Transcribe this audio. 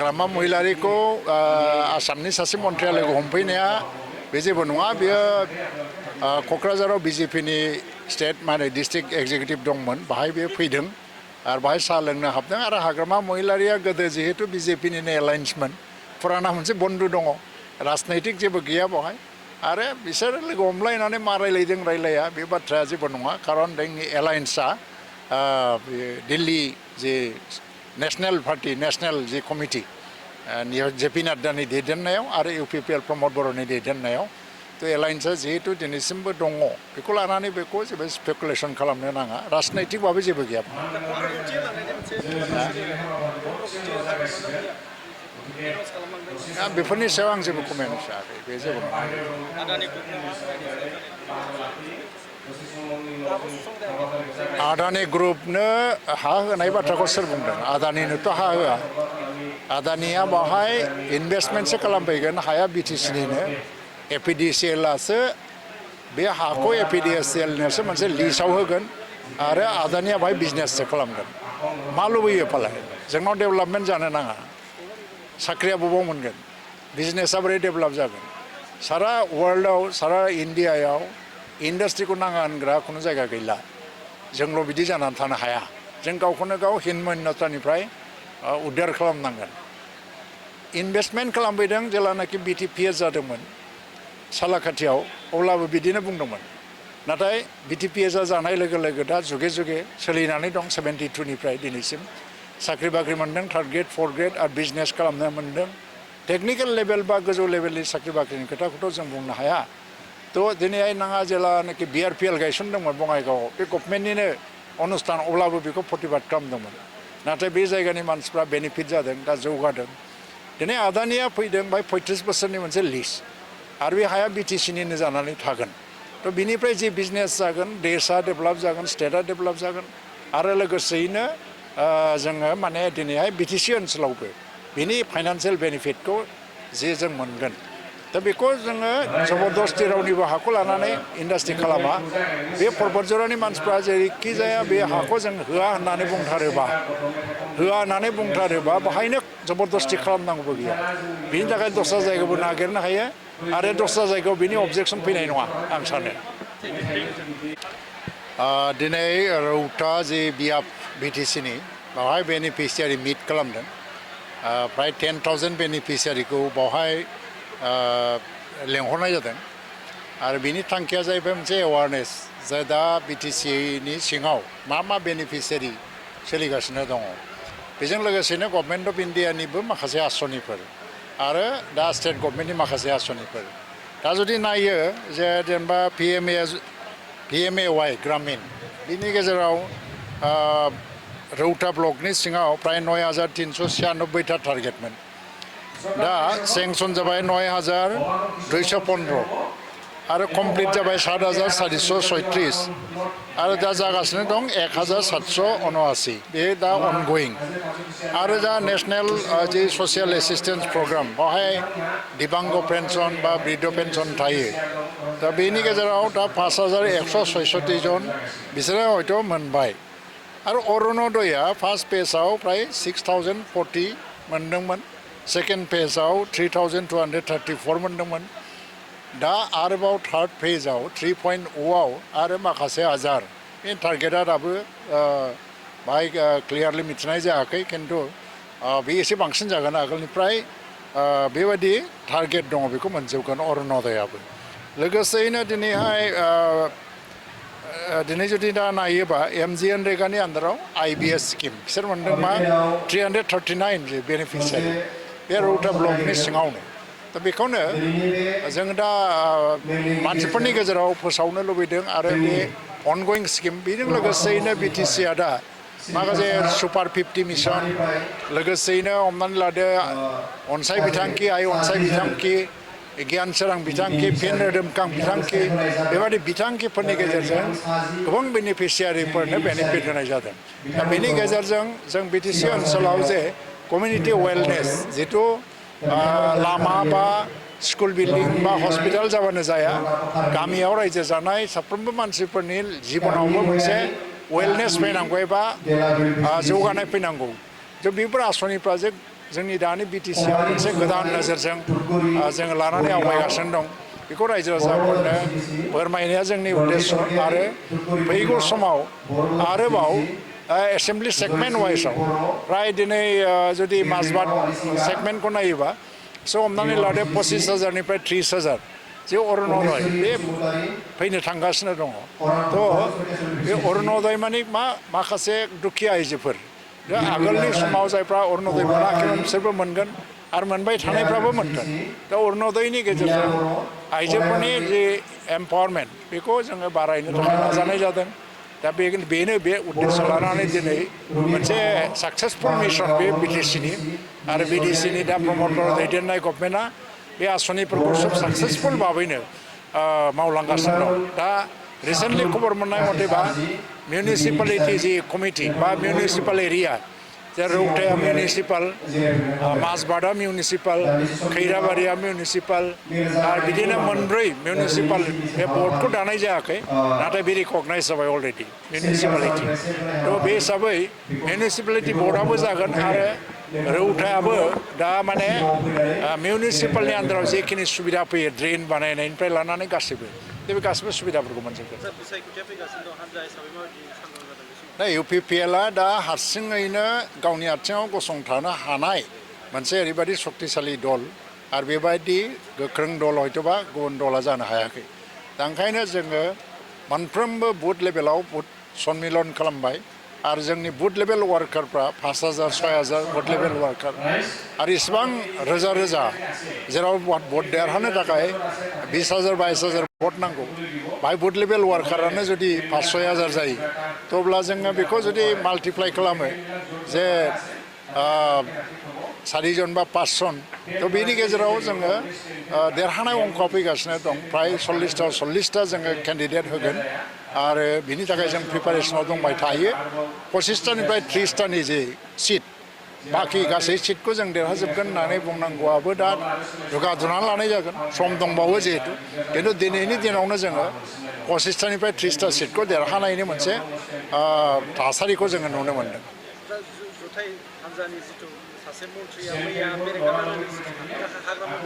हाग्रामा महिलारिखौ आसामनि सासे मन्थ्रिया लोगो हमफैनाया बे जेबो नङा बेयो क'क्राझाराव बिजेपिनि स्टेट माने डिस्ट्रिक्ट एक्जिकिउटिभ दंमोन बाहाय बे फैदों आरो बाहाय साहा लोंनो हाबदों आरो हाग्रामा महिलारिया गोदो जिहेतु बिजेपिनिनो एलायन्समोन फुराना मोनसे बन्धु दङ राजनैतिक जेबो गैया बेवहाय आरो बिसोर लोगो हमलायनानै मा रायलायदों रायलाया बे बाथ्राया जेबो नङा खारन जोंनि एलायन्सआ दिल्ली जे नेशनेल पार्टी नेशनेल जे कमिटि जेपि नाड्डानि दैदेननायाव आरो इउपिपिएल प्रमद बर'नि दैदेननायाव तो एलायन्सआ जिहेतु दिनैसिमबो दङ बेखौ लानानै बेखौ जेबो स्पेकुलेसन खालामनो नाङा राजनैतिकबाबो जेबो गैया बेफोरनि सायाव आं जेबो कमेन्ट होआखै बे जेबो आदानि ग्रुपनो हा होनाय बाथ्राखौ सोर बुंदों आदानिनोथ' हा होआ आदानिया बाहाय इनभेस्टमेन्टसो खालामफैगोन हाया बिटिसिनिनो एपिडिसिएलआसो बे हाखौ एपिडिसिएलनोसो मोनसे लिस्टआव होगोन आरो आदानिया बाहाय बिजनेससो खालामगोन मा लुबैयो फालाय जोंनाव डेभेलपमेन्ट जानो नाङा साख्रिया बबाव मोनगोन बिजनेसा बोरै डेभेलप जागोन सारा वर्ल्डआव सारा इन्डियायाव इन्डास्ट्रिखौ नाङा होनग्रा खुनु जायगा गैला जोंल' बिदि जानानै थानो हाया जों गावखौनो गाव हिनमन्यतानिफ्राय उद्धार खालामनांगोन इनभेस्टमेन्ट खालामफैदों जेलानाखि बिटिपिएस जादोंमोन सालाकाथियाव अब्लाबो बिदिनो बुंदोंमोन नाथाय बिटिपिएसआ जानाय लोगो लोगो दा जुगे जुगे सोलिनानै दं 72निफ्राय दिनैसिम साख्रि बाख्रि मोन्दों थार्ड ग्रेड फर्थ ग्रेड आरो बिजनेस खालामनो मोन्दों टेकनिकेल लेभेल बा गोजौ लेभेलनि साख्रि बाख्रिनि खोथाखौथ' जों बुंनो हाया थ' दिनैहाय नोंहा जेलानाखि बिआरपिएल गायसनदोंमोन बङाइगावआव बे गभर्नमेन्टनिनो अनुस्थान अब्लाबो बेखौ प्रतिबाद खालामदोंमोन नाथाय बे जायगानि मानसिफ्रा बेनिफिट जादों दा जौगादों दिनै आदानिया फैदों बाय 35 बोसोरनि मोनसे लिस्ट आरो बे हाया बिटिसिनिनो जानानै थागोन थ' बिनिफ्राय जि बिजनेस जागोन देशआ डेभेलप जागोन स्टेटआ डेभेलप जागोन आरो लोगोसेयैनो जोङो माने दिनैहाय बिटिसि ओनसोलावबो बिनि फाइनान्सियेल बेनिफिटखौ जे जों मोनगोन दा बेखौ जोङो जबरदस्ति रावनिबो हाखौ लानानै इन्डास्ट्रि खालामा बे पर्बतजरानि मानसिफ्रा जेरैखि जाया बे हाखौ जों होआ होननानै बुंथारोबा बाहायनो जबरदस्ति खालामनांगौबो गैया बिनि थाखाय दस्रा जायगाबो नागिरनो हायो आरो दस्रा जायगायाव बिनि अबजेक्सन फैनाय नङा आं सानो दिनै रौता जे बियाब बिटिसिनि बावहाय बेनिफिसियारि मिट खालामदों प्राय 10,000 बेनिफिसियारिखौ बावहाय लेंहरनाय जादों आरो बिनि थांखिया जाहैबाय मोनसे एवारनेस जाय दा बिटिसिनि सिङाव मा बेनिफिसियारि सोलिगासिनो दङ बेजों लोगोसेनो गभर्नमेन्ट अफ इन्डियानिबो माखासे आसनिफोर आरो दा स्टेट गभर्नमेन्टनि माखासे आसनिफोर दा जुदि नायो जे जेनेबा पिएमएवाइ ग्रामिन बिनि गेजेराव रौता ब्लकनि सिङाव प्राय 9,396टा टारगेटमोन दा सेंसन जाबाय 9,215 आरो कमप्लिट जाबाय 7,436 आरो दा जागासिनो दं 1,779 बे दा अनगयिं आरो दा नेशनेल जे ससियेल एसिस्टेन्स प्रग्राम बावहाय दिबांग पेन्सन बा बृद्ध पेन्सन थायो दा बेनि गेजेराव दा 5,166 जन बिसोरो हयथ' मोनबाय आरो अरुणोदया फार्स्ट पेजआव प्राय 6,040 मोनदोंमोन सेकेन्ड पेजआव 3,234 मोनदोंमोन दा आरोबाव थार्ड पेजआव 3.0आव आरो माखासे हाजार बे टारगेटआ दाबो बाहाय क्लियारलि मिथिनाय जायाखै खिन्थु बे एसे बांसिन जागोन आगोलनिफ्राय बेबायदि टारगेट दङ बेखौ मोनजोबगोन अरुणोदयाबो लोगोसेयैनो दिनैहाय दिनै जुदि दा नायोबा एमजिएनरेगानि आन्दाराव आइबिएस स्किम बिसोर मोनदों मा 339 जे बेनिफिसियारि बे रौता ब्लकनि सिङावनो दा बेखौनो जों दा मानसिफोरनि गेजेराव फोसावनो लुबैदों आरो बे अनगयिं स्किम बेजों लोगोसेयैनो बिटिसिआ दा माखासे सुपार 50 मिशन लोगोसेयैनो हमनानै लादो अनसाय बिथांखि आइ अनसाय बिथांखि गियान सोरां बिथांखि फिन रोदोमखां बिथांखि बेबादि बिथांखिफोरनि गेजेरजों गोबां बेनिफिसियारिफोरनो बेनिफिट होनाय जादों दा बेनि गेजेरजों जों बिटिसि ओनसोलाव जे कमिउनिटि वेलनेस जिथु लामा बा स्कुल बिल्डिं बा हस्पिटाल जाबानो जाया गामियाव रायजो जानाय साफ्रोमबो मानसिफोरनि जिबनावबो मोनसे वेलनेस फैनांगौ एबा जौगानाय फैनांगौ थ' बेफोर आसनिफ्रा जे जोंनि दानि बिटिसिआव मोनसे गोदान नोजोरजों जोङो लानानै आवगायगासिनो दं बेखौ रायजो राजाफोरनो फोरमायनाया जोंनि उद्देश्य आरो फैगौ समाव आरोबाव एसेम्बलि सेगमेन्ट वाइसआव फ्राय दिनै जुदि माजबाद सेगमेन्टखौ नायोबा स' हमनानै लादो 25,000निफ्राय 30,000 जे अरुण'दय बे फैनो थांगासिनो दङ थ' बे अरुण'दय माने माखासे दुखिया आइजोफोर दा आगोलनि समाव जायफ्रा अरुण'दय मोनाखैमोन बिसोरबो मोनगोन आरो मोनबाय थानायफ्राबो मोनगोन दा अरुण'दयनि गेजेरजों आइजोफोरनि जे एम्पावारमेन्ट बेखौ जोङो बारायनो थाखाय नाजानाय जादों दा बेनो बे उद्देश्य लानानै दिनै मोनसे साक्सेसफुल मिशन बे बिटिसिनि आरो बिटिसिनि दा प्रमद दैदेननाय गभर्नमेन्टआ बे आसनिफोरखौ सब साक्सेसफुल भाबैनो मावलांगासिनो दं दा रिसेन्टलि खबर मोननाय मथेबा मिउनिसिपालिटि जि कमिटि बा मिउनिसिपाल एरिया जे रौताया मिउनिसिपाल माजबादा मिउनिसिपाल खैराबारिया मिउनिसिपाल आरो बिदिनो मोनब्रै मिउनिसिपाल बे बर्डखौ दानाय जायाखै नाथाय बे रिकगनाइज जाबाय अलरेडि मिउनिसिपालिटि थ' बे हिसाबै मिउनिसिपालिटि बर्डआबो जागोन आरो रौतायाबो दा माने मिउनिसिपालनि आन्दाराव जेखिनि सुबिदा फैयो ड्रेन बानायनायनिफ्राय लानानै गासैबो बे गासैबो सुबिदाफोरखौ मोनजोबगोन दा इउपिपिएलआ दा हारसिङैनो गावनि आथिङाव गसंथानो हानाय मोनसे ओरैबायदि शक्तिशालि दल आरो बेबायदि गोख्रों दल हयथ'बा गुबुन दला जानो हायाखै दा ओंखायनो जोङो मोनफ्रोमबो बुथ लेभेलाव बुथ सन्मिलन खालामबाय आरो जोंनि बुथ लेभेल वार्कारफ्रा 5,000 6,000 बुथ लेभेल वार्कार आरो इसिबां रोजा रोजा जेराव भट देरहानो थाखाय 20,000 22,000 भट नांगौ बाहाय बुथ लेभेल वार्कारानो जुदि 5,000 जायो थ'ब्ला जोङो बेखौ जुदि माल्टिप्लाइ खालामो जे 4 जन बा 5 जन थ' बेनि गेजेराव जोङो देरहानाय अंकआ फैगासिनो दं फ्राय 40ता जोङो केन्डिडेट होगोन आरो बिनि थाखाय जों प्रिपारेसनाव दंबाय थायो 25तानिफ्राय 30तानि जे सिट बाखि गासै सिटखौ जों देरहाजोबगोन होननानै बुंनांगौआबो दा दुगादुनानै लानाय जागोन सम दंबावो जिहेतु खिन्थु दिनैनि दिनावनो जोङो 25तानिफ्राय 30ता सिटखौ देरहानायनि मोनसे थासारिखौ जोङो नुनो मोन्दों जुथाइ हान्जानि जिथु सासे मन्थ्रिया मैया बेरेखा हाग्रामा